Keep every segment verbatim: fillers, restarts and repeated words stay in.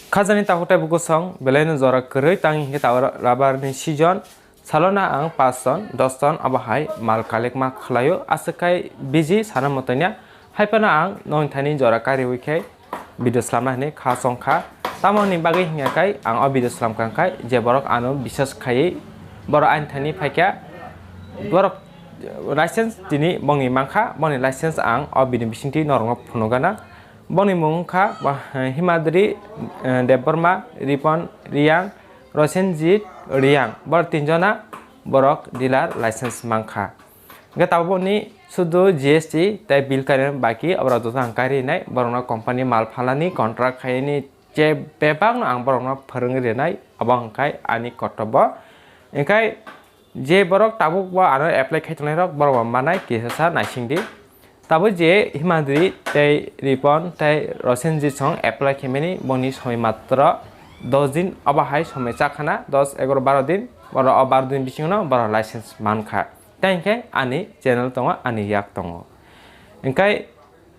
Khajani takhuk tei bukusong belaino jora kwrwi tang hinkhe tabuk rubber ni season. Salona ang paanch ton, dos ton abo hai mal collect ma khlaio. Aswk khai busy sana mwtanya. Haiphano ang nokni thani jora kariwi khe video slamna hinwi kha chong kha. Tamoni bagwi hinkhe ang o video slam kha khai je borok ano biswas khaiwi borok ani thani phaikha. Borok license tini bongni mankha, bongni license ang o video bisingtwi norokno phunukgana. Bongni mung wngkha, ba, Himadri, eh, Debbarma, Ripon Riang, Rosenjit Riang. Borok tinjona borok dealer license mankha. Hingke tabukni sudu G S T tei bill kainani baki oborok joto ang kairinai, borokno company mal phalani contract khaini je bebakno ang borokno phwrwngwi rinai, abo hwnkhe ani kotobo. Hingkhe je borok tabukbo ano apply khai tongnairok borokbo manai kisasa naisingdi. Tabuk je Himadri tei Ripon tei Rosenjit song apply khaimani boni somoi matro dos din, obo hai somoi chakhana dos, egaro, baro din, borok o baro din bisingno borok license mankha. Tei hingkhe ani channel tongo, ani yak tongo. Hingkhe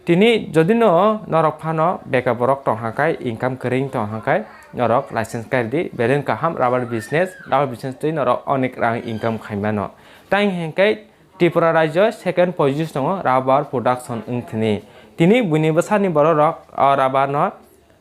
tini jodi no norok phano beka borok tong hangkai, income kwrwi tong hangkai, norok license kaidi, beren kaham rubber business, rubber business twi norok onek rang income khaimano. Tei hingkhe Tripura rajyo second position tongo rubber production wngthini. Tini buini bwsani bororok o rubber no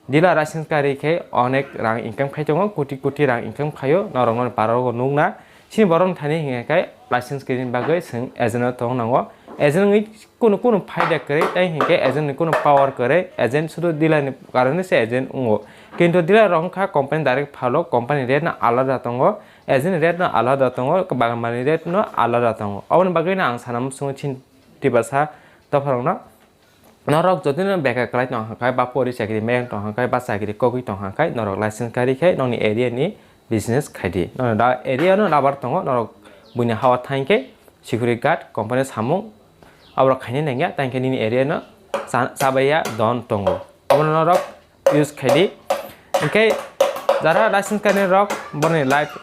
dealer license kari khe onek rang income khai tongo, koti koti rang income khaio, norokno parok nukna. Chini borok thani hinkhe license kini bagwi chwng agent no tong nango. Agent wngwi kunu kunu phaida kwrwi tei hinkhe agent ni kunu power kwrwi, agent sudu dealer ni karone se agent wngo. Kintu dealer rok wngkha company direct phalo, company rate no alada tongo, agent rate no alada tongo, bagan mani rate no alada tongo. Oboni bagwi no ang sana muchungo chini Tiprasa dopharokno. Norok jodi no beka kwlai tong hwnkhai, ba pori chakri mayung tong hwnkhai, ba chakri kogwi tong hwnkhai, norok license kari khai nokni area ni business khaidi. Nono da area no rubber tongo, norok buini hawa thang khe security guard company samung aborok khaina nangya, tang khe nini area no cha-, chabaiya don tongo. Abono norok use khaidi. Hingkhe jara license kainai rok boroni life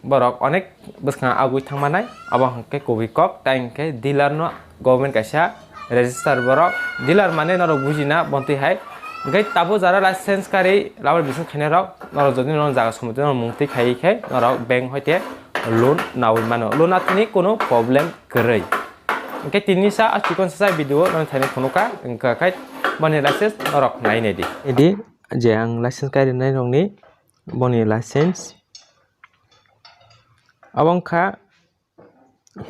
borok onek bwskango agwi thangmanai, abo hwnkhe kubui kok, tai hwnkhe dealer no government kaisa register borok, dealer mane norok bujina bontwi hai. Hwnkhe tabuk jara license kari rubber business khainai rok, norok jodi norok jaga somoi norok mung twi khai khe norok bank hoite loan nawi mano, loan atini kunu problem kwrwi. Hwnkhe tini sa a chikon sa video norok thani phunukha, hwnkha khai boni license norok nai nai di. Edi je ang license kairinai rokni boni license. Abo wngkha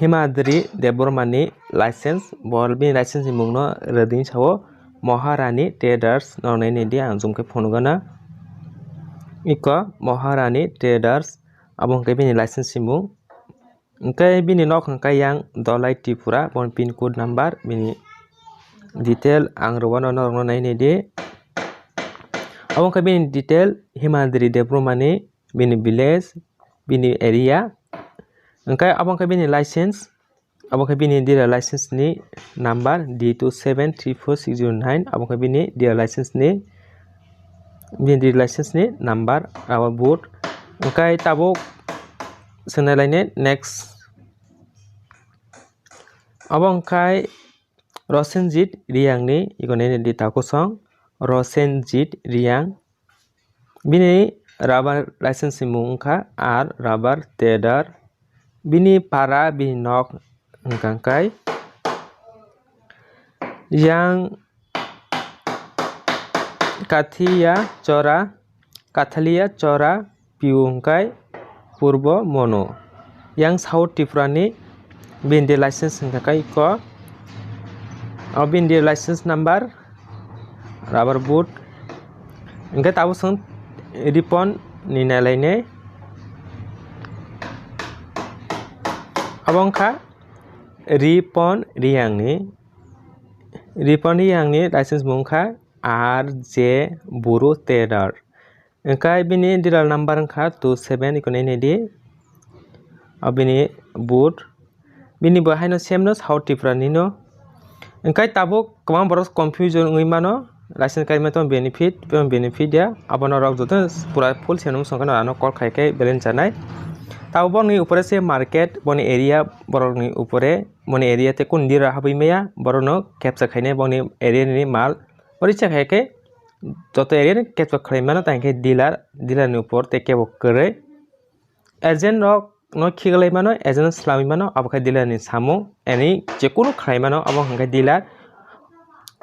Himadri Debbarmani license, bo bini license ni mungno rwdini sao Maharani Traders, no nai nai di ang zoom khe phunukgana. Iko Maharani Traders, abo hwnkhe bini license ni mung. Hwnkhe bini nok hwnkhe yang Dolai Tripura, boni pin code number, bini detail ang rwano norokno nai nai di. Abo wngkha bini detail Himadri Debbarmani, bini village, bini area. Hwnkhe abo wngkha bini license, abo wngkha bini dealer license ni number D two seven three four six zero nine, abo wngkha bini dealer license ni, bini dealer license ni number, abo boot. Hwnkhe tabuk swngnai lainai next. Abo wngkha Rosenjit Riang ni, iko nini di takusong, Rosenjit Riang. Bini rubber license ni mung wngkha R Rubber Trader. Bini para, bini nok wngkha khe yang Kathiya Chora, Kathalia Chora, Piu hwnkhe Purbo Mono. Yang South Tripura ni bini license wngkha khe iko. O bini license number, rubber boot. Hwnkhe tabuk chwng Ripon ni nai lainai. Abo wngkha Ripon Riang ni. Ripon Riang ni license mung wngkha R J Buru Trader. Hwnkhe bini dealer number wngkha two seven, iko nai nai di. O bini boot. Bini bo haino same no South Tripura ni no. Hwnkhe tabuk kwbang borok confusion wngwi mano. License kaima tong benefit, tong benefit ya. Abono rok joto pura full se nung songkhe ano call khai khe balance chanai. Tabuk boni upore se market, boni area borok ni upore, boni area te kun dira habwi maya, borok no capture khainai boni area ni mal. Ori cha khai khe joto area no capture khlai mano, tei hwnkhe dealer, dealer ni upor tei kebo kwrwi. Agent rok no khiklai mano, agent no swlamwi mano, abo khe dealer ni samung, ani jekunu khlai mano, abo hwnkhe dealer.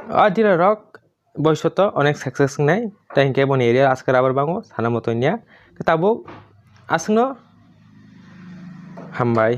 O dealer rok boisoto onek success wngnai, tei hwnkhe boni area aske rubber bango, sana moto wngya. Tabuk aswkno hambai.